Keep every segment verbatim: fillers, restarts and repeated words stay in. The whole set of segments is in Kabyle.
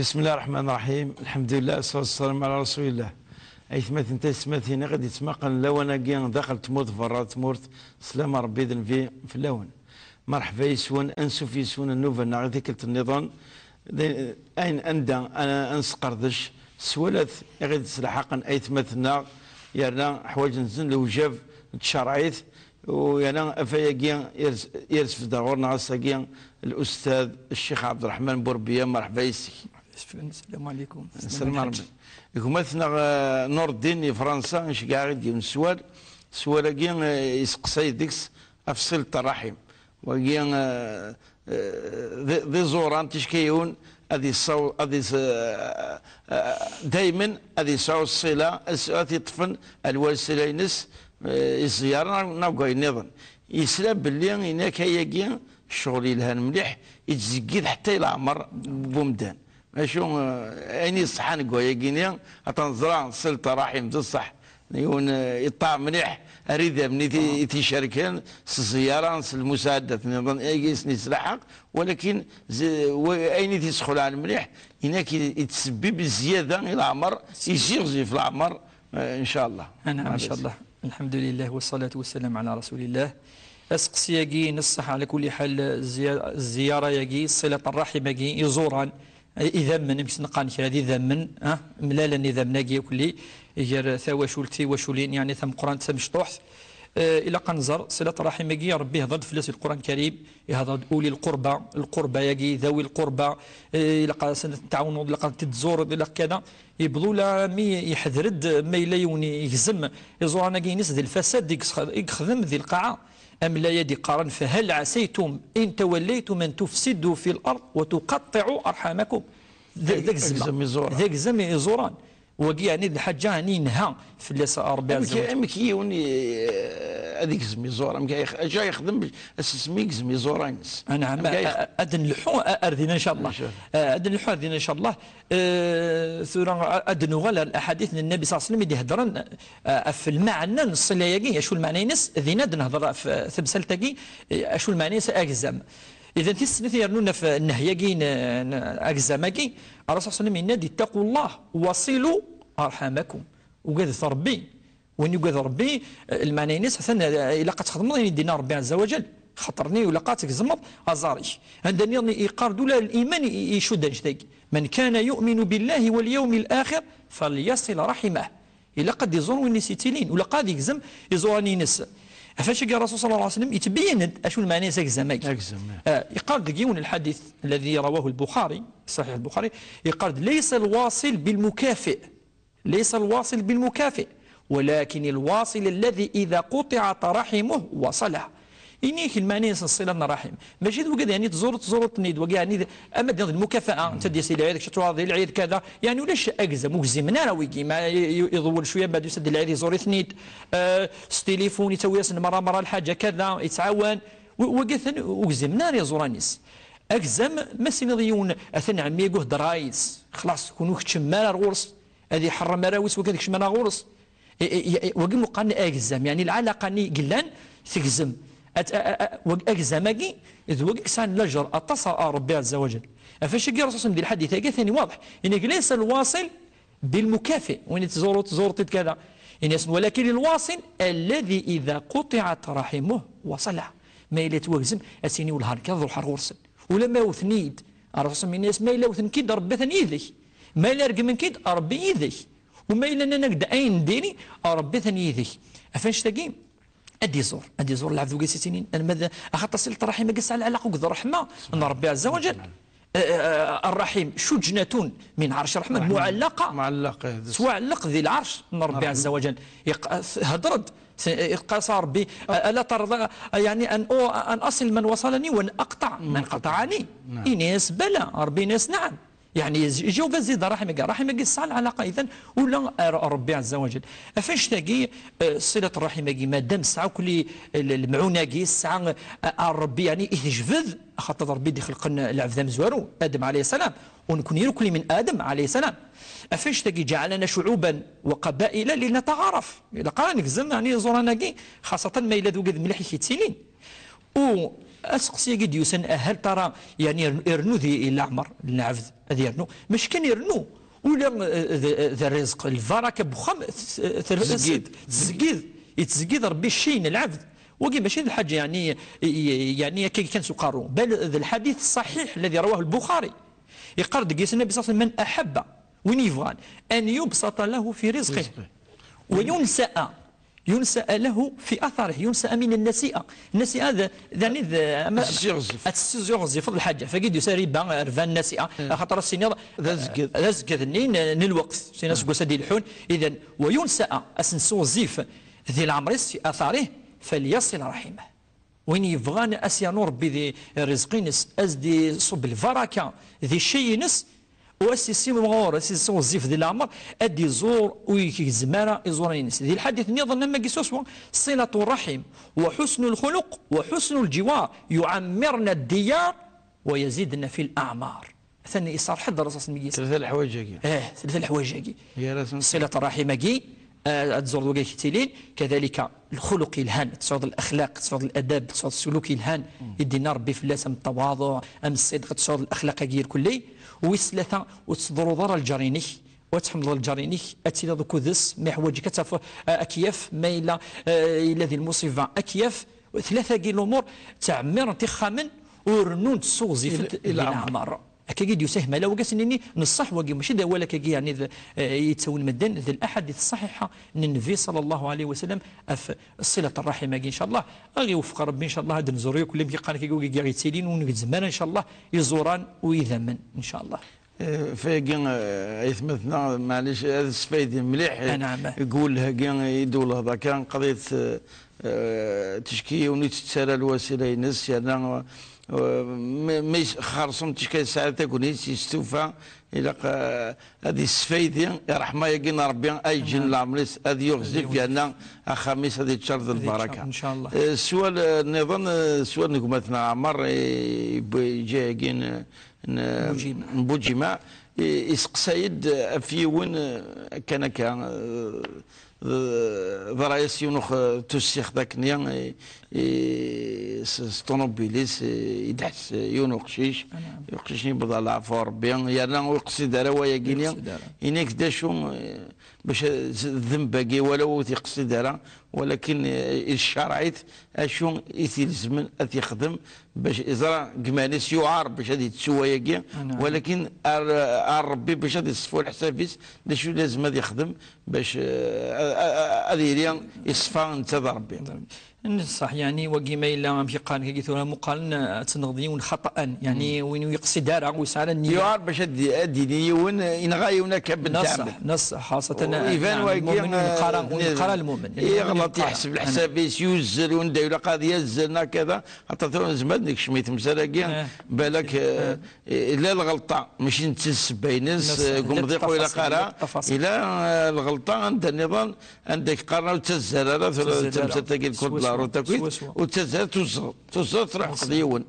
بسم الله الرحمن الرحيم. الحمد لله، الصلاة والسلام على رسول الله. Aytmaten, taysetmatin i ɣ-d-yettmaqalen lawan-agi daxel tmurt, berra tmurt, slam Rebbi d Nnbi fell-awen. Merḥba yes-wen, ansuf yes-wen nnuba-nneɣ i tikkelt nniḍen. D ayen anda a, a nesqerdec s walat i ɣ-d-yettlaḥaqen aytmaten-nneɣ, yerna ḥwaǧen-ten lewjab n tcerɛit, u yerna afay-agi yers-, yersef-d ɣur-neɣ ass-agi l'ustad Ccix Ɛebderreḥman Burbiya, merḥba yes-k. Sslam ɛlikum. Sslam ɛlikum. Gma-tneɣ, eh, Nureddin i Fransa, nceggeɛ-it-id yiwen sswal. Sswal-agi, eh, yesteqsay deg-s ɣef ṣilet ṛṛaḥim. Wagi, eh, eh, d, d iẓuran ticki yiwen ad yessaw-, ad yes-, eh, eh, daymen ad yesɛu ṣṣila, ad s-, ad t-yeṭṭfen ar lwal ṣṣila-ines, eh, i ẓẓyara neɣ, neɣ deg wayen nniḍen. Yesla belli inak ayagi ccɣel yelhan mliḥ, yettzeggid ḥetta i leɛmer n umdan. Acu, eh, ayen iṣeḥḥan deg wayagi-nni, ad neẓra ṣilet ṛṛaḥim d ṣṣeḥ. Yiwen, eh, iṭṭeɛ mliḥ ar idammen i t-, i t-icerken s ẓẓyara, s lmusaɛdat nniḍen, ayagi i sen-yeslaḥaq, walakin z-, wa-, ayen i t-isxelɛen mliḥ, inak i, i yettsebbib zzyada i leɛmer, iziɣzif leɛmer, eh, ncallah. Anɛam, ncallah. Lḥemdulillah, wassalatu wassalam ɛala rasulillah. Aseqsi-agi n ṣṣeḥ, ɛala kulli ḥal, zziya-, zziyaṛa-agi, ṣilat ṛṛaḥim-agi, iẓuran, idammen, amek s-neqqaren kra d idammen, ah, mlalen idammen-agi akk-lli, gar tawacult, tiwaculin, yeɛni tameqqrant, tamecṭuḥt. Eh, ilaq ad nẓer, ṣilat ṛṛaḥim-agi, Ṛebbi ihḍer-d fell-as di Lqur'an Karim, ihḍer-d uli lqurba, lqurba-agi, dawi lqurba, eh, ilaq ad sen-tɛawneḍ, ilaq ad t-id-tẓureḍ, ilaq kada. Yewweḍ ula mi yeḥder-d ma yella yiwen yegzem iẓuran-agi-ines d lfasad i yexdem di lqaɛa. Am la-agi d-iqqaren: فهل عسيتم إن توليتم أن تفسدوا في الأرض وتقطعوا أرحامكم. D, d agzem. Agzem iẓuran. D agzem iẓuran. Wagi, yeɛni, d lḥaǧa, yeɛni, yenha fell-as Ṛebbi Ɛezza wa Ǧell. Amek yiwen i, ad igzem iẓuran? Amek ay, acu ay yexdem bac ad s-isem igzem iẓuran-ines? Anɛam, amek ay a, a, ad nleḥḥu, a, ar dinna, ncallah. Ncallah. A, ad nleḥḥu ar dinna, ncallah. Eh, tura, a, ad nuɣal ar laḥadit n Nnabi ṣalla Llahu ɛalayhi wa sallam i d-iheddren, a, ɣef lmeɛna n ṣṣila-agi, acu lmeɛna-ines, dinna ad nehder ɣef, eh, temsalt-agi, eh, acu lmeɛna-ines agzam. Idan, tis snat i yernun ɣef nnehyi-agi n, n agzam-agi, Ṛṛasul ṣalla Llahu ɛalayhi wa sallam yenna-d: اتقوا الله وصلوا أرحامكم. Ugadet Ṛebbi. Win yugad Ṛebbi, eh, lmeɛna-ines, atan, eh, ilaq ad txedmeḍ ayen i d-yenna Ṛebbi Ɛezza wa Ǧell. Xaṭer-nni ilaq ad tgezmeḍ aẓar-ik. Anda nniḍen yeqqar-d ula liman i, i, icudd annect-agi: من كان يؤمن بالله واليوم الآخر فليصل رحمه. Ilaq ad iẓur win i s-ittilin, ilaq ad igzem iẓuran-ines. Ɣef wacagi Ṛṛasul ṣalla Llahu ɛalayhi wa sallam yettbeyyin-d acu lmeɛna-ines agzam-agi. Agzam, eh. Eh, yeqqar-d deg yiwen lḥadit الذي رواه البخاري، Ṣaḥiḥ Lbuxari, yeqqar-d: ليس الواصل بالمكافئ. ليس الواصل بالمكافئ، ولكن الواصل الذي إذا قطعت رحمه وصلها. Ini-k lmeɛna-ines n ṣṣila n ṛṛaḥim. Mačči d wigad, yeɛni, tẓureḍ, tẓureḍ-ten-id, wagi, yeɛni, d, ama d lmukafa'a, anta d-yas di lɛid, kečč ad truḥeḍ di lɛid, kada. Yeɛni, ulac agzam, ur gzimen ara wigi. Ma i-, i-, iḍewwel cwiya, mbeɛd yusa-d lɛid, iẓur-iten-id. Eh, s tilifun, yettawi-yasen merra, merra lḥaǧa, kada, yettɛawan. W-, wagi atan, ur gzimen ara iẓuran-is. Agzam, ma s-tiniḍ i yiwen, atan ɛemmi-agi uhder ṛṛay-is, xlaṣ, kun ur keččem ara ar ɣur-s. Ad iḥeṛṛem arraw-is wagi ad kecmen ar ɣur-s. I, i, i, wagi meqqar agzam, yeɛni lɛalaqa-nni yellan tegzem. At-, a, a, a, wag-, agzam-agi d wagi yesɛan lajer aṭas ar, ar Ṛebbi Ɛezza wa Ǧell. Ɣef wacagi Ṛṛasul di lḥadit-agi atan waḍeḥ. Yenna-k: ليس الواصل بالمكافئ. Win i tẓureḍ, tẓureḍ-t-id kada. Yenna-yasen: ولكن الواصل الذي إذا قطعت رحمه وصلها. Ma yella yettwagzem, ad s-yini: wellah, nekk ad ruḥeɣ ar ɣur-sen. Ulamma wten-iyi-d, Ṛṛasul yenna-yas: ma yella wten-k-id, Ṛebbi atan yid-k. Ma yella regmen-k-id, Ṛebbi yid-k. U ma yella nnan-ak-d ayen n diri, Ṛebbi atan yid-k. Ɣef annect-agi, ad iẓur, ad iẓur lɛebd wagi s-ittinin, alma d, axaṭer ṣilat ṛṛaḥim-agi tesɛa lɛalaqa akked ṛṛeḥma n Ṛebbi Ɛezza wa Ǧell. Eh, eh, الرحيم شجنة من عرش الرحمن, muɛallaqa. Muɛallaqa, eh, d-, tettwaɛelleq di lɛerc n Ṛebbi Ɛezza wa Ǧell. Iq-, eh, hedṛet, s-, eh, iqqar-as Ṛebbi: ألا ترضى, eh, yeɛni, أن أ-, أن أصل من وصلني وأن أقطع من قطعني. Naɛam. Ini-as: bala, Ṛebbi ini-as: naɛam. Yeɛni, j-, iǧaweb-as-id ṛṛaḥim-agi. Ṛṛaḥim-agi tesɛa lɛalaqa idan ula ar Ṛebbi Ɛezza wa Ǧell. Ɣef annect-agi, eh, ṣilat ṛṛaḥim-agi, madam tesɛa akk li-, l-, lemɛuna-agi, tesɛa, eh, ar Ṛebbi, yeɛni, i tejbed, axaṭer d Ṛebbi i d-ixelqen lɛebd amezwaru, Adem ɛalayhi ssalam, u nekni irkelli min Adem ɛalayhi ssalam. Ɣef annect-agi, جعلنا شعوبا وقبائل لنتعارف. Ilaq ara negzem, yeɛni, iẓuran-agi, xaṣṣatan ma yella d wigad mliḥ i k-yettilin. U Aseqsi-agi d-yusan, hal tara, yeɛni, irnu, irnu di leɛmer n lɛebd, ad yernu. Mačči kan irnu, ula, eh, d, d rrizq, lbaraka n wexxam, t-, t-, Tzeggid. Tzeggid. Yettzeggid Rebbi cci n lɛebd. Wagi mačči d lḥaǧa, yeɛni, yeɛni akka kan s uqerru. Bal d lḥadit ṣṣaḥiḥ alladhi rawah al-Buxari. Yeqqar deg-s Nnbi ṣalla Llahu ɛalayhi wa sallam: "من أحب", win yebɣan, "أن يبسط له في رزقه، وينسأ، ينسأ له في أثره، ينسأ من النسيئة." Nnasi'a d, d, yeɛni d, ama, Ad tessiɣzif. Ad tessiɣzifeḍ lḥaǧa. Fagi d-yusa riba, rba nnasi'a. Axaṭer ad s-tiniḍ, d azged. D azged-nni n, n lweqt. Sin aseggas ad d-ilḥun. Idan, "وينسأ", ad s-nessiɣzif di leɛmer-is, "في أثره، فليصل رحمه." Win yebɣan ad s-yernu Rebbi di rrizq-ines, ad s-d-iṣubb lbaraka di cci-ines, u ad s-issimɣur, ad s-issiɣzif di leɛmer, ad d-iẓur ur yegzem ara iẓuran-ines. Di lḥadit nniḍen am wagi swaswa: "صلة الرحم وحسن الخلق وحسن الجوار يعمرن الديار ويزيدن في الأعمار." Atan iṣerreḥ-d Ṛṛasul s-, mi yis-, Tlata leḥwayeǧ-agi. Eh, tlata leḥwayeǧ-agi. Gar-asen ṣilat ṛṛaḥim-agi, eh, ad tẓureḍ wagi k-yettilin, kadalika lxuluq yelhan, tesɛuḍ laxlaq, tesɛuḍ ladab, tesɛuḍ ssuluk yelhan, i d-yenna Ṛebbi fell-as, am ttawaḍuɛ, am ṣṣidq, tesɛuḍ laxlaq-agi irkelli. Wis tlata, ur tettḍurruḍ ara lǧar-inek, ur tḥemmleḍ lǧar-inek, ad tiliḍ akked-s, ma yeḥwaǧ-ik ad tafeḍ, eh, ad k-yaf, ma yella, eh, yella di lmuṣiba ad k-yaf. Tlata-agi lumuṛ ttɛemmiṛent ixxamen, ur rennunt ssuɣzifent di leɛmer. Akkagi d-yusa ihmal, wagi ad s-nini n ṣṣeḥ, wagi mačči d awal akkagi, yeɛni d, eh, yettawin medden, d laḥadit ṣṣaḥiḥa n Nnbi ṣalla Llahu ɛalayhi wa sallam ɣef ṣilat ṛṛaḥim-agi, ncallah. Ad ɣ-iwefeq Ṛebbi, ncallah, ad nẓur yakk amek i qqaren akkagi wigi i ɣ-yettilin, ur ngezzem ara, ncallah, iẓuran u idammen, ncallah. Eh, fayagi, eh, aytmaten-a, maɛlic, ad sfayden mliḥ, eh, deg uwelleh-agi i d-twellheḍ akka, qḍiɣ-t, eh, eh, ticki yiwen ur ittett ara lwasila-ines, yerna, eh, ma, ma yes-, xerṣum ticki yesɛa tagnit, yestufa, ilaq, eh, ad yesfaydi ṛṛeḥma-agi n Ṛebbi, ay ǧǧen leɛmer-is, ad yuɣzif, yerna axxam-is ad yeččar d lbaraka. Ad yeččar, ncallah. Eh, sswal, eh, nniḍen, eh, sswal n gma-tneɣ Ɛmer, eh, yewwi-, yeǧǧa-yagi n, n, Buǧima. N Buǧima, i-, iseqsay-d ɣef yiwen, eh, kan akka, eh, d-, ḍra-yas yiwen ux-, tussixt akken, i, i, s, s ṭunubil-is, eh, idḥes yiwen uqcic, uqcic-nni yebḍa leɛfu Ṛebbi, yerna ur yeqsid ara wayagi-nni, ur yeqsid ara. Ini-ak d acu, eh, bac a-, z-, ddemb-agi, wala ur t-yeqsid ara, walakin, eh, icceṛɛ-it acu i t-ilezmen ad t-yexdem, bac iẓra gma-ines yuɛer bac ad yettu wayagi, walakin ar, ar Ṛebbi bac ad yeṣfu leḥsab-is, d acu i lazem ad yexdem bac, eh, a-, a-, a-, ad yili yeṣfa netta d Ṛebbi. Ṣṣeḥ, yeɛni, wagi ma yella, amek i qqaren, kagi tura, muqalen, eh, ad tenɣeḍ yiwen xaṭan, yeɛni, win ur yeqsid ara, ur yesɛi ara nniya. Yuɛer bac ad d-, ad d-yini yiwen, eh, inɣa yiwen akka bentamel. Ṣṣeḥ, ṣṣeḥ, xaṣatan, iban wagi, lmumin, ur neqqar, eh, ur neqqar lmumin. Yeɣleḍ, yeḥseb leḥsab-is, yuzzel, anda ilaq ad yazzel, neɣ kada. Aṭaṭa, nezmer ad nekcem i temsal-agi, balak, eh, yella lɣelṭa, mačči netta d ssebba-ines, deg umḍiq ur ilaq ara. Yella, eh, lɣelṭa anda nniḍen, anda k-qqaren ur ttazzal ara, tura d tamsalt-agi, lkul d la route akkit, ur ttazzal ara, tuzzeḍ, tuzzeḍ, truḥ d yiwen.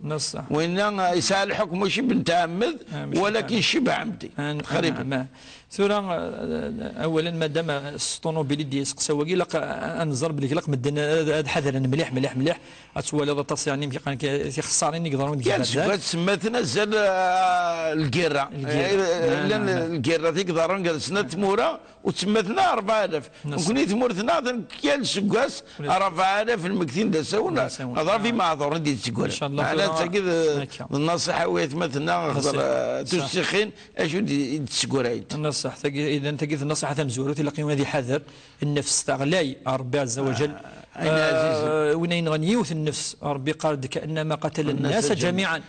Winna, eh, yesɛa lḥukm, mačči bentɛemmed, walakin cibɛ ɛemdi. Txerrib. Tura, eh, awalen, madam, eh, s ṭunubil i d-yesteqsa wagi, ilaq, eh, ad nẓer belli ilaq medden ad, ad ḥadren mliḥ, mliḥ, mliḥ. Ad twaliḍ aṭas, yeɛni, amek i qqaren, k-, tixeṣṣarin i yeḍran deg iberdan. Yal seg wass ttemmaten azal, eh, lgirra. Lgirra. Eh, llan lgirrat i yeḍran gar snat tmura, ur ttemmaten ara rebɛa alaf. Nekkni tmurt-nneɣ, yal seg wass rebɛa alaf lmegtin d asawen, d asawen, aḍraf imeɛḍuren i d-yettgwaran. Meɛna tagi d, d nnaṣiḥa i waytmaten-nneɣ, axaṭer, eh, tussixin, acu d-, i d-ttgurayent. Nnaṣiḥa tagi, idan tagi d nnaṣiḥa tamezwarut, ilaq yiwen ad iḥader nnefs teɣlay ar Ṛebbi ɛezza wa jall. Ah, ayen ɛzizen. Ah, win yenɣan yiwet nnefs, Ṛebbi yeqqar-d: "كأنما قتل الناس جميعا."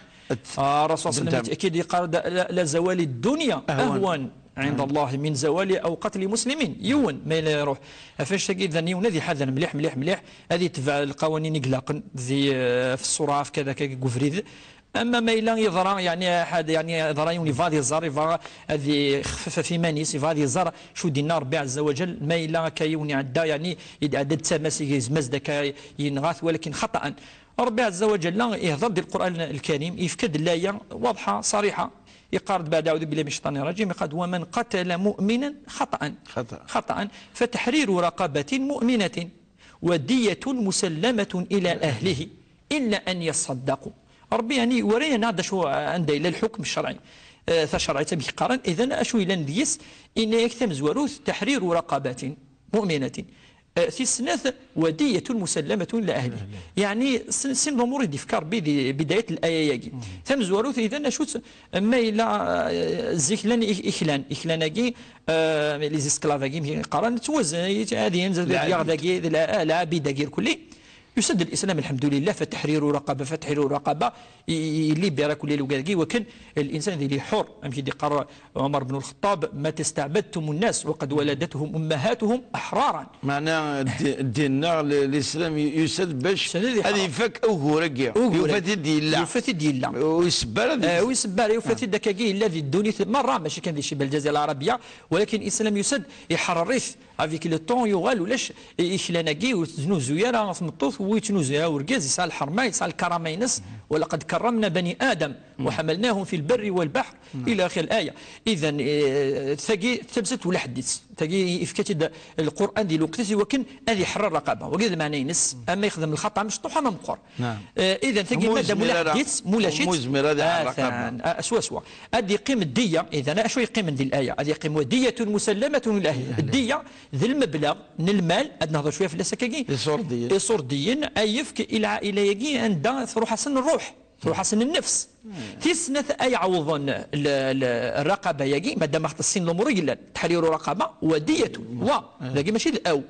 Ah, Ṛṛasul ṣalla Llahu ɛalayhi wa sallam yettɛekkid, yeqqar-d: "لا، لزوال الدنيا أهون عند الله من زوال أو قتل مسلم." Yiwen, ma yella iruḥ. Ɣef wannect-agi, idan yiwen ad iḥader mliḥ, mliḥ, mliḥ, ad itbeɛ lqawanin i ilaqen di, eh, ɣef ṣṣura, ɣef kada, akka, deg ubrid. Ama ma yella yeḍra, yeɛni, ḥad, yeɛni, yeḍra yiwen yebɣa ad iẓer, yebɣa ad ixfef ɣef iman-is, yebɣa ad iẓer acu d-yenna Ṛebbi ɛezza wa jall, ma yella akka yiwen iɛedda, yeɛni, iɛedda-d tama-s, igezm-as-d akka, yenɣa-t, walakin xaṭan. Ṛebbi ɛezza wa jall ihdeṛ di Lqur'an Lkarim, yefka-d laya waḍḥa, ṣariḥa, yeqqar-d baɛd أعوذ بالله من الشيطان الرجيم, yeqqar-d: "ومن قتل مؤمنا خطأ، خطأ، فتحرير رقبة مؤمنة ودية مسلمة إلى أهله." إلا أن يصدقوا. ربي يعني ورينا هذا شو عند إلى الحكم الشرعي. آه، ثا شرعي تبي قرن. إذن أشو إلى نديس إن يكتم زوروث تحرير رقبة مؤمنة. آه، في السنة ودية مسلمة إلى أهله. يعني سن سن الأمور يدفكر بداية الآية يجي. ثم زوروث إذن أشو ما إلا آه، زيكلان إخلان إخلان أجي. آه، لي زيسكلاف أجي قرن توزن هذه ينزل العبيد أجي العبيد أجي كلي. يسد الإسلام الحمد لله، فتحرير رقبة، فتحرير رقبة، يليبيرا كل لوكاكي، وكان الإنسان اللي حر، أمشي دي قرار عمر بن الخطاب: متى استعبدتم الناس وقد ولدتهم أمهاتهم أحرارا. معنى الدين، الإسلام يسد باش هذه يفك أوغوريا، يفاتي دي الله. يفاتي دي الله. ويسبر هذه آه، ويسبر، يفاتي دكاكي إلا ذي الدنيا مرة، ماشي كان ذي شبه الجزيرة العربية، ولكن الإسلام يسد يحرر avec le temps يغال ولاش إخلاناكي وتنوزو يا راه تمطوث ويتنوزو يا ورقاز يسعى الحرمة يسعى الكرامة ينس: ولقد كرمنا بني آدم وحملناهم في البر والبحر إلى آخر الآية. إذن آه، تاقي تبزت ولا حديث تاقي إفكاتي القرآن دي الوقت وكن أذي حرر رقبة وقيد المعنى ينس أما يخدم الخطأ مش طوحة ما مقر. نعم. آه، إذا تجي مادة ملاحظة مولاشيت مزمرة هذه آه، على الرقبة. آه، سوا سوا. أدي قيم الدية، إذا أنا شو يقيم من دي الآية؟ أدي قيم ودية مسلمة للأهل. الدية ذي المبلغ من المال، أدنى هذا شوية في اللسكاكي. إصورديين. إصورديين، أي يفك إلى عائلة يجي عند ثروح حسن الروح، ثروح حسن النفس. تسنث أي عوضا ل- ل- الرقبة يجي، ما دام أخذ السن الأمور يقول تحرير رقبة ودية. و ذاك ماشي الأو.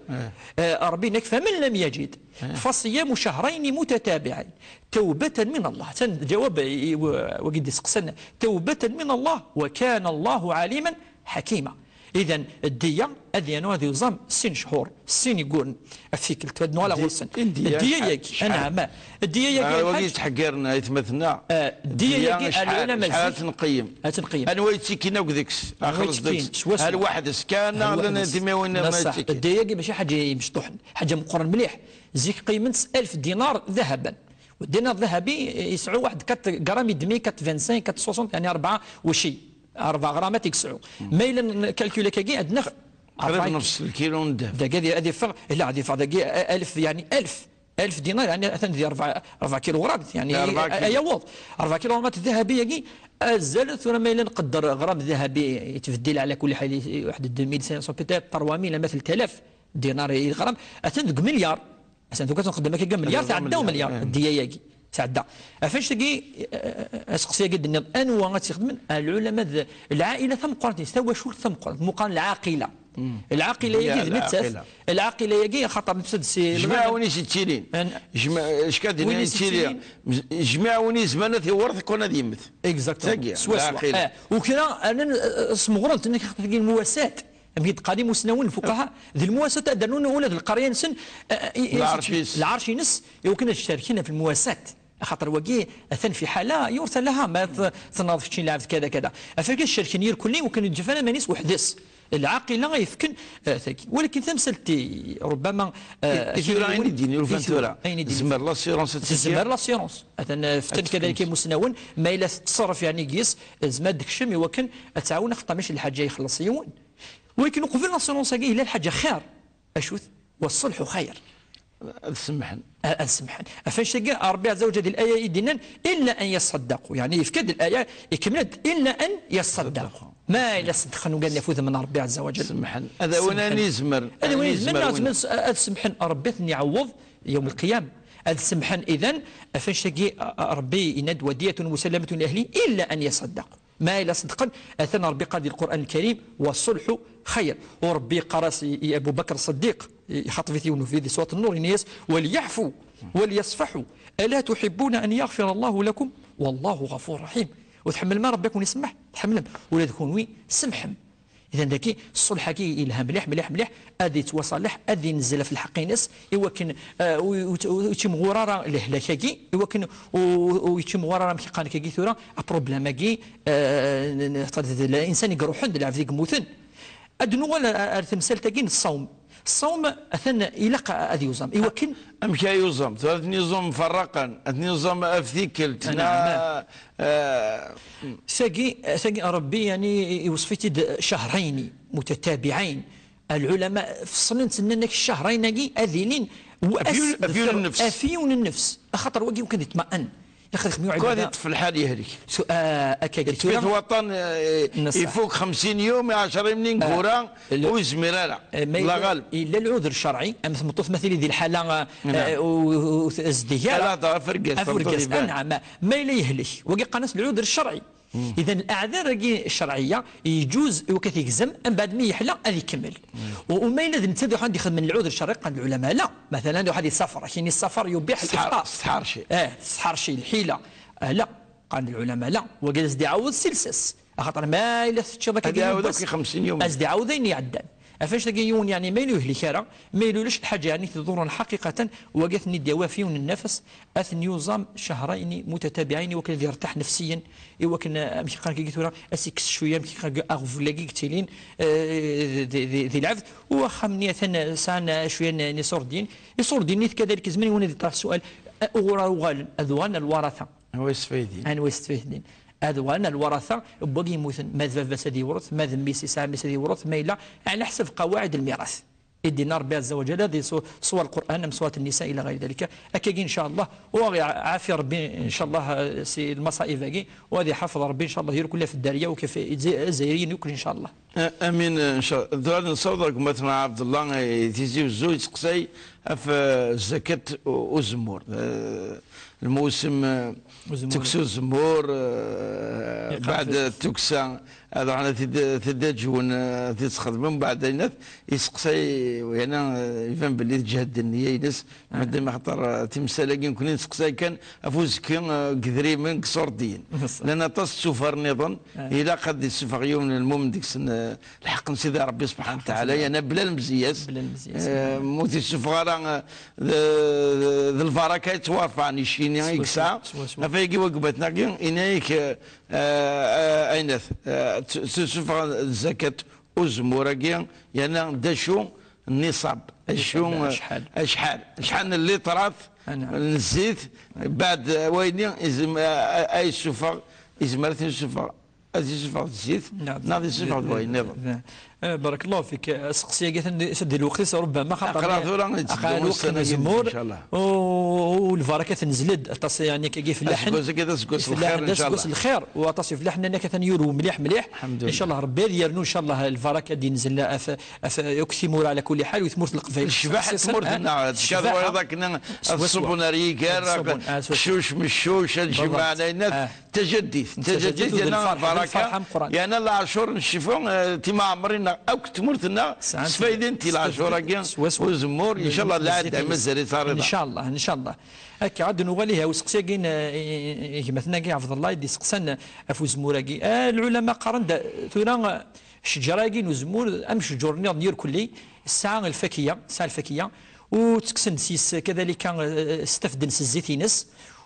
آه، ربي نك: فمن لم يجد فصيام شهرين متتابعين توبة من الله. تن جواب ي- و- وقد يسقسن: توبة من الله وكان الله عليما حكيما. إذن الدية أذيانو هذه يوزام سين شهور سين يقول أفيك التبدنو على غرسن. الدية ياك أنا ما الدية ياك وقيت حقرنا يتمثنا. آه، الدية ياك أنا ما شحال تنقيم. تنقيم أنا ويتسكينا وقدكس آخر صدقس هل واحد سكان لنا دمي وين ما تسكي. الدية ياك ماشي حاجة مشطوحن، حاجة مقرن مليح. زيك قيمة ألف دينار ذهبا، والدينار الذهبي يسعو واحد كات غرام يدمي كات فانسان كات سوسون يعني أربعة وشي، أربعة غرامات يسعو. ما إلا نكالكولي كاكي عندنا قريب نص الكيلو من الذهب. داك هذه هذه فغ لا هذه فغ داك ألف يعني ألف، ألف دينار يعني أثن دي أربعة أربعة كيلو غرام يعني أيوض أربعة كيلو غرامات الذهبية كي أزال ثم ما إلا نقدر غرام ذهبي يتبدل على كل حال واحد deux mille cinq cents peut-être trois mille مثل ثلاثة آلاف دينار يغرام أثن ديك مليار. أصلا دوكا تنقدم هكا مليار تعدى ومليار الدياياكي تعدى. عفاش تقي أسقسي قد النظام أنوا غتخدم العلماء ذ- العائلة ثم قرنت تستوى شو ثم قرنت مقارن العاقلة. العاقلة يجي ذمتسف العاقلة يجي خاطر نفسد سي جماعة وني ستيلين جماعة شكاد وين ني ستيلين جماعة وني زمانة ورث كون هذه يمت اكزاكتومون سوا سوا آه. وكذا أنا سمغرنت أنك خاطر تقي المواساة أم يتقالي مسنون الفقهاء ذي المواساة أدنون أولى ذي القرية نسن العرش ينس يمكن الشاركين في المواساة خاطر وقي أثن في حالة يورث لها ما تناض في لعبت كذا كذا أفرق الشاركين يركلي وكان الجفانة مانيس وحدس العاقلة يفكن آه، ثقي ولكن ثمسلتي ربما آه، إيه، ثورة عين الدين، يلوفان ثورة. عين الدين. زمر لاسيرونس تسجل. زمر لاسيرونس أثن فتن كذلك مسنون ما إلا تتصرف يعني قيس زمر ديك الشم يوكن أتعاون أخطى مش الحاجة يخلص يون. ولكن قبل لاسيرونس هي لا الحاجة خير أشوث والصلح خير. تسمحن. أسمحن أفاش تلقى ربي عز وجل الآية يدينا إلا أن يصدقوا يعني يفكد الآية يكملت إلا أن يصدقوا ما إلا صدقنا قال نفوذ من ربي عز وجل سمحن هذا وين نزمر هذا وين نزمر أسمحن ربي ثني يعوض يوم القيامة. أسمحن إذن أفاش تلقى ربي يند ودية مسلمة لأهلي إلا أن يصدقوا ما إلا صدقا أثنى ربي قال القرآن الكريم والصلح خير. وربي قرأ أبو بكر الصديق يخاطب في في سورة النور الناس وليعفوا وليصفحوا ألا تحبون أن يغفر الله لكم والله غفور رحيم. وتحمل ما ربي يكون يسمح تحمل ولا تكون وي سمحم. إذا ذاكي الصلح كي يلها مليح مليح مليح أدي توصلح أدي نزل في الحق ناس إوا كن آه، وتمغورارا لهلاكاكي إوا كن ويتمغورارا مكي قانكاكي ثورا بروبليماكي آه، الإنسان يقروحن العبد يقموتن. أدنو ولا تمثال تاكين الصوم الصوم أثنى إلى أذي يوزم إوا كن أم كي يوزم ثلاث نظام فرقا أثني نظام أفتيكل تنا آه، ساقي ساقي ربي يعني يوصفيتي شهرين متتابعين. العلماء فصلن سننك الشهرين ناقي أذينين Af yiwen, af yiwen nnefs. Af yiwen nnefs. Axaṭer wagi kan yeṭma'an. Ilaq ad ixdem. Kwan yeṭṭef lḥal yehlek. Yeṭṭef-it waṭan, eh, ifuk xemsin yum, ɛecra yum n ineggura, ur yezmir ara. Yella lɛuder ccerɛi, am tmeṭṭut ma tili di lḥala, eh, ur tezdig ara. Ala, af urgaz, af urgaz, anɛam. Ma yella yehlek, wagi qqaren-as lɛuder ccerɛi. Idan, leɛdar-agi ccerɛiyya yeǧuz i wakka tigzem, mbeɛd mi yeḥla ad ikemmel. U, u ma yella d netta d uḥan d-ixedmen lɛuder ccerɛi, qqaren lɛulama la. Matalan, d uḥad yessafar, akin yessafar yubiḥ lifṭar. Tesḥerci. Eh, tesḥerci, lḥila. Ah, la, qqaren lɛulama la. Wagi ad as-d-iɛawed si lsas. Axaṭer ma yella teččiḍ akka ad iɛawed akk i xemsin yum. Ad as-d-iɛawed ayen iɛeddan. Af anect-agi yiwen, yeɛni, ma yella ur yehlek ara, ma yella ulac lḥaǧa, yeɛni, tḍurren ḥaqiqatan, wagi ad ten-id-yawi ɣef yiwen nnefs, ad ten-yuẓam cahrayni mutatabiɛin, i wakken ad yertaḥ nefsiyen, i wakken, eh, amek qqaren akka tura, ad s-ikkes cwiya, amek qqaren, aɣbel-agi yettilin, eh, di, di, di lɛebd, u axxam-nni atan, eh, sɛan, eh, cwiya n, n iṣurdiyen. Iṣurdiyen-nni kadalik, izmer yiwen ad iṭrah ssual, eh, uɣur ara uɣalen, ad uɣalen ar lwarata. Anwa yestfaydin? Anwa yestfaydin? Ad uɣalen ar lwarata n wagi yemmuten, ma d baba-s ad yewret, ma d mmi-s yesɛa mmi-s ad yewret, ma yella, ɛla ḥsab qawaɛid lmirat. I d-yenna Rebbi ɛezza wa ǧalla di su-, suwar Lqur'an, am suwat Nnisa, ila ɣayri dalika. Akkagi, ncallah, u aɣ-iɛafi Rebbi, ncallah, eh, si lmaṣaib-agi, u ad iḥafeḍ Rebbi, ncallah, irkul ɣef dderya u ɣef Izzayriyen yakk, ncallah. A-, amin, ncallah. Tura ad nessaweḍ ɣer gma-tneɣ Ɛebdellah, eh, Tizi Uzzu, yesteqsay ɣef, eh, zzakat u-, uzemmur. Eh, lmewsem, eh, tukksa uzemmur, eh, beɛd tukksa, ad ruḥen ad t-id-, t-id-aǧwen, eh, ad t-id-sxedmen, beɛd ayen at-, yesteqsay, yerna, eh, iban belli teǧhed nniya-ines, madam, axaṭer, eh, timsal-agi nekni nesteqsay kan ɣef uzekki, eh, deg idrimen, deg iṣurdiyen. Llan aṭas n ssufar nniḍen, ilaq ad d-issufeɣ yiwen n lmumen deg-sen, eh, lḥeqq n Sidi Ṛebbi subḥanahu wa taɛala, yerna bla lemzeyya-s. Bla lemzeyya-s. Eh, ma ur t-issufeɣ ara, eh, d, d, d lbaraka yettwarfɛen icci-nni i yesɛa. Ɣef wayagi wagmat-nneɣ-agi, ini-ak, eh, eh, ayen at, eh, s-, s-, ssufeɣ zzakat uzemmur-agi, yerna d acu nniṣab, acu, acḥal, acḥal, acḥal n litrat n zzit, beɛd wayenni izem-, a-, a-, a yessufeɣ, izmer ad t-yessufeɣ. Ad yessufeɣ zzit, neɣ ad yessufeɣ d wayen nniḍen. Eh, barakallahu fik. Aseqsi-agi atan di, di lweqt-is, rubbama, xaṭer aql-aɣ tura aql-aɣ lweqt n uzemmur, ncallah. U, u lbaraka tenzel-d, aṭas, yeɛni, akkagi ifellaḥen. Aseggas-agi d aseggas n lxir, d aseggas n lxir, u aṭas ifellaḥen nnan-ak atan yurew mliḥ, mliḥ. Ncallah Rebbi ad yernu, ncallah, lbaraka ad yenzel ɣef, ɣef akk timura ɛla kulli ḥal, u tmurt n Leqbayel. Lecbaḥ n tmurt-nneɣ, teckaḍ wayeḍ akken ad ṣubben ar yiger, qeccuc meccuc, ad jemɛen ayen. Tajaddit, tajaddit, yerna lbaraka, yerna leɛcur n ccfa, eh, timaɛemrin-nneɣ akk tmurt-nneɣ sfaydent i leɛcur-agi uzemmur, ncallah, lɛadda mazal-itt rida. Ncallah, ncallah. Akka, ad nuɣal ihi ɣer useqsi-agi n, eh, i, i, i gma-tneɣ-agi Ɛebdellah i d-iseqsan ɣef uzemmur-agi. Eh, lɛulama qqaren-d, tura, eh, ccejra-agi n uzemmur, am ccǧur nniḍen irkelli, tesɛa lfakiya, tesɛa lfakiya, u ttekksen-d s-, yes kadalika, eh, stafden s zzit-ines,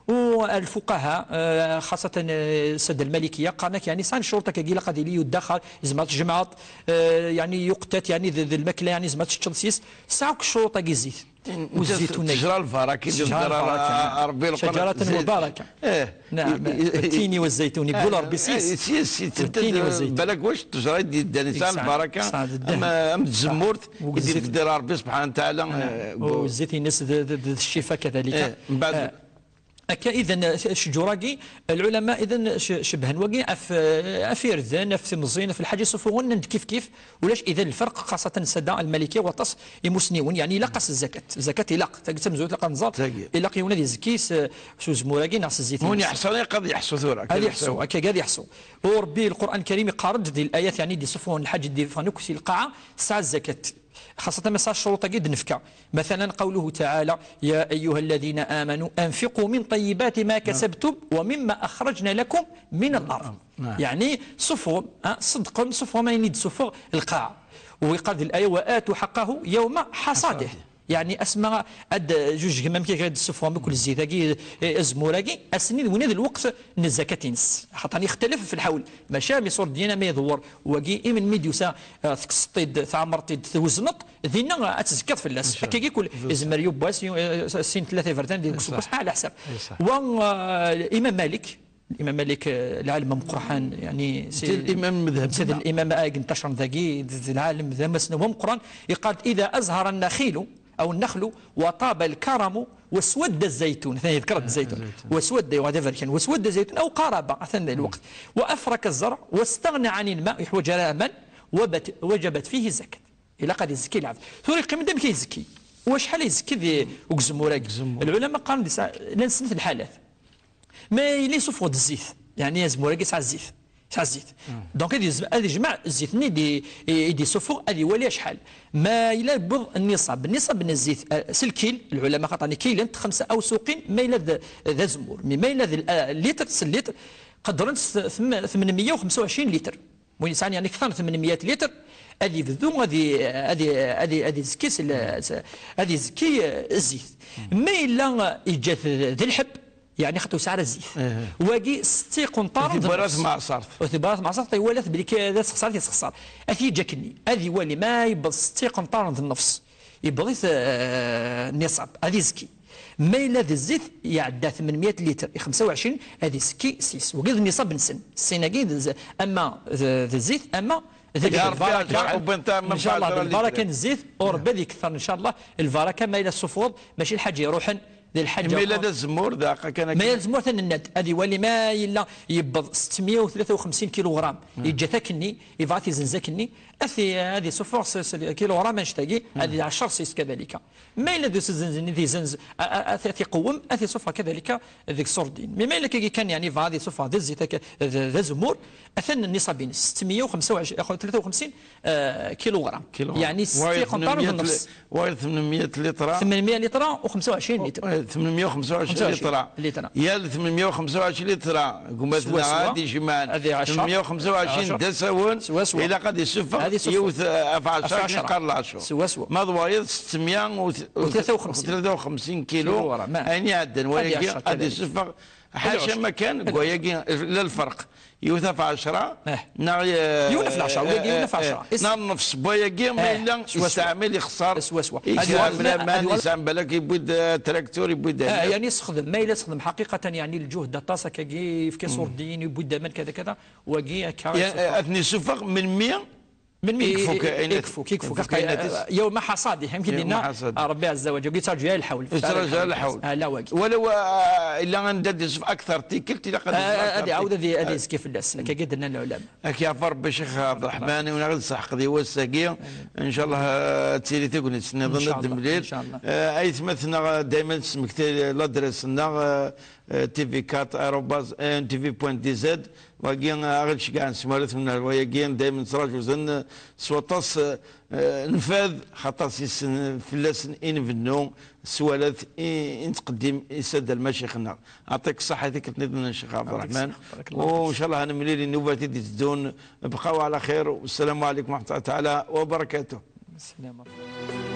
u lfuqaha, eh, xaṣatan, eh, s-, d lmalikiya, qqaren-ak, yeɛni, sɛan ccuruṭ akkagi, ilaq ad yili yuddaxer, tzemreḍ ad t-tjemɛeḍ, eh, yeɛni, yuqtat, yeɛni, d, d lmakla, yeɛni, tzemreḍ ad teččeḍ s-yes, tesɛa akk ccuruṭ-agi zzit. Ur zzit-, ttejra lbaraka, ttejra lbaraka, Rebbi, Lqur'an, ccejratun mubaraka. Eh. Naɛam, i-, i-, والتين والزيتون, yeggul Rebbi s-yes. S-yes, والتين والزيتون. Balak wac ttejra i d-yeddan, yesɛa lbaraka, am, am tzemmurt i d-yefder Rebbi subḥanahu wa taɛala, eh, u zzit-ines d, d, d, d ccifa kadalika. Eh, mbeɛd, eh, akka, idan, eh, ccǧur-agi, lɛulama, idan, ce-, cebbhen wagi ɣef, eh, ɣef irden, ɣef timẓin, ɣef lḥaǧa isufuɣen, nnan-d kif kif, ulac idan lferq, xaṣatan ssada lmalikiya, waṭas imusniwen, yeɛni, ilaq-as zzakat. Zzakat ilaq, tagi d tamezwarut ilaq ad nẓer, ilaq yiwen ad izekki s, s uzemmur-agi neɣ s zzit-ines. Win yeḥṣu, ilaq ad yeḥṣu tura, ad yeḥṣu, akka ad yeḥṣu. U Rebbi, Lqur'an Lkarim, iqqar-d di layat, yeɛni, d-isufuɣen lḥaǧ d-yeffɣen akk si lqaɛa, tesɛa zzakat. Xaṣatan ma tesɛa ccuruṭ-agi d-nefka. Mathalan, qawluhu taɛala, يا أيها الذين آمنوا أنفقوا من طيبات ما كسبتم ومما أخرجنا لكم من الأرض. Yeɛni, ṣṣufɣem, ha, ṣeddqem, ṣṣufɣem ayen i d-tessufeɣ lqaɛa. U yeqqar di laya, وآتوا حقه يوم حصاده. Yeɛni, asma ad jujgem amek i d-tessufɣem akk zzit-agi, eh, azemmur-agi, ass-nni d winna d lweqt n zzakat-ines. Xaṭer yextalaf fi lḥawl. Maca am iṣurdiyen, ama iḍewwer wagi, i melmi d-yusa, eh, tekkseḍ-t-id, tɛemmreḍ-t-id, twezneḍ, dinna ad tezkiḍ fell-as. Akkagi kul, izmer yiwwas, yu-, eh, sin, tlata iberdan, di useggas, ɛla ḥsab. Wa, eh, Imam Malik, Imam Malik, eh, lɛalem ameqqran, yeɛni, si, d imam n medheb, d imam ay inṭacren dagi, d, d lɛalem d amassnaw ameqqran, yeqqar-d, إذا أزهر النخيل أو النخل وطاب الكرم واسود الزيتون. ثاني ذكرت الزيتون. الزيتون. واسود، أيوة، هذا بركان. واسود الزيتون أو قارب، أثنى الوقت. وأفرك الزرع واستغنى عن الماء، يحوج على من؟ وبت-، وجبت فيه الزكاة. إلا قد يزكي العبد. ثوري قيم دم كي يزكي. وشحال يزكي ذي وكزمورك؟ العلماء قالوا دي سا-، لان سنة الحالات. ما يلي يسوفغ الزيت، يعني يزمورك يسعى الزيت. يسعى الزيت. دونك هذه يزم-، هذه يجمع الزيت ني دي، يدي يسوفغ، هذه يولي شحال. ما إلا يبض النصاب، النصاب من الزيت، آه، سلكيل، العلماء خاطرني كيلن خمسة أوسقين، ما إلا ذا، ذا زمور، مي ما إلا ذا ال-، آه، الليتر، سليتر، قدرن س-، ثم-، ثمنمية وخمسة وعشرين لتر. وين يسعى يعني أكثر من ثمنمية لتر، هذه بدو، هذه، هذه، هذه، هذه زكي سل-، هذه زكي، آه، الزيت. ما إلا يجات ذا الحب، يعني خاطر يسعى الزيت. واقي ستي قنطار ذي برات معصرت. وثي برات معصرت، يولات بلي كي ذا سخسار، ذي سخسار. أثي جاكني، هذه والي ما يبض ستي قنطار ذي النفس. يبغيت، آه، النصاب، هذه زكي. ما إلا ذي الزيت يعدى ثمنمية لتر، خمسة وعشرين، هذه زكي سيس. وقيل النصاب نسن. السنة قيد ز-، أما ذ-، ذي الزيت، أما ذي يا ربي، البركة. يا ربي، أنت من إن شاء الله، بعد راه بالبركة الزيت، وربي ذي كثر إن شاء الله. البركة ما إلا الصفوض، ماشي الحاجة يروحن، ذي الحاجة ما إلا أخرى. ذا الزمور، ذا قا كان ما كان. يلزم مثلًا الند، هذه والي ما إلا يبض ستمية وثلاثة وخمسين كيلوغرام. يجي ثاكني، يبغى يزنزكني، أثي هذه صفر س-، س-، كيلوغرام أنشتاقي، هذه عشر سيس كذلك. ما إلا ذو سزنزن، ذي زنز، أ-، أ-، أثي، أثي قوم، أثي صفر كذلك ذيك صوردين. مي ما إلا كي كان يعني فا هذه صفر ذي الزيت هكا، ذ-، ذا زمور، أثن النصابين ستمية وخمسة وعشرين، أخو ثلاثة وخمسين، آه، كيلوغرام. كيلوغرام. يعني ستين قنطار ونص. وايد ثمنمية لتر. ثمنمية لتر و25 لتر. آه، ثمنمية وخمسة وعشرين لتر. لتر. يا ثمنمية وخمسة وعشرين لتر. قمتنا سوا سوا. عادي جمعان. هذه عشرة. ثمنمية وخمسة وعشرين سوا سوا. دساون. سوا سوا. إلا قد يسفر هذه سفر. يوث، آه، أف عشرة أف عشرة. قال عشرة. سوا سوا. ما ضوايض ستمية وثلاثة وخمسين. وثلاثة وخمسين كيلو. كيلو ورا، ما. أين يعدن؟ هذه ولكن عشرة قد كذلك. يسفر حاشا ما كان، كواياكي لا الفرق. يوثا في عشرة، آه. ناغ، آه، يوثا في عشرة، آه، وياكي يوثا في آه، عشرة. آه. ناغ نفس بوياكي، ما آه. إلا سوا سوا. يستعمل يخسر. سوا سوا. يسعى هذه وال-، بلا ما هذه وال-، يسعى بالك يبود، آه، تراكتور يبود آه، هذا. يعني يسخدم، ما إلا يسخدم حقيقة، يعني الجهد الطاسة كاكي في كاس وردين يبود دايما كذا كذا، وكي هكا يعني، يسوق. آه، أثني سفق من مية من مين؟ إيه، يكفوك، إيه، إيه، إيه، يكفوك، يكفوك. يكفوك، حقا، إيه، إيه، يوم حصاده، يمكن يوم لنا، حصاد. آه، ربي عز وجل، يترجى الحول. يترجى الحول. آه، لا واقي. ولو، آه، إلا أن داد يوسف أكثر تيكلت، إلا قد آه، يوسف آه، أكثر هذه عودة، تيكلت. هذه، هذه آه. زكي في الناس، كي قد لنا العلماء. أك يا ربي شيخ عبد الرحمن، ونغد صح قضي وساقي. إن شاء الله، آه، تسيري تقول نتسنى إن شاء الله، الدمليل. إن شاء الله. آه، أي ثمثنا دايما تسمكتي لادريس لنا، آه، آه، تي في كات آروباز إن تي في بوان دي زد. واقي، آه، غير شكاع نسمارت من الهواية دايما تراجو زن. سوطاس، آه، نفاذ، خاطر سيسن فلاسن إن بنو سوالات إن، إن تقدم إسد المشيخنا. أعطيك الصحة، هذيك تنظم الشيخ عبد يعطيك الرحمن. الصحة. بارك الله فيك. وإن شاء الله هنملي للنوبة دي تدون. بقاو على خير، والسلام عليكم ورحمة الله تعالى وبركاته. السلام عليكم.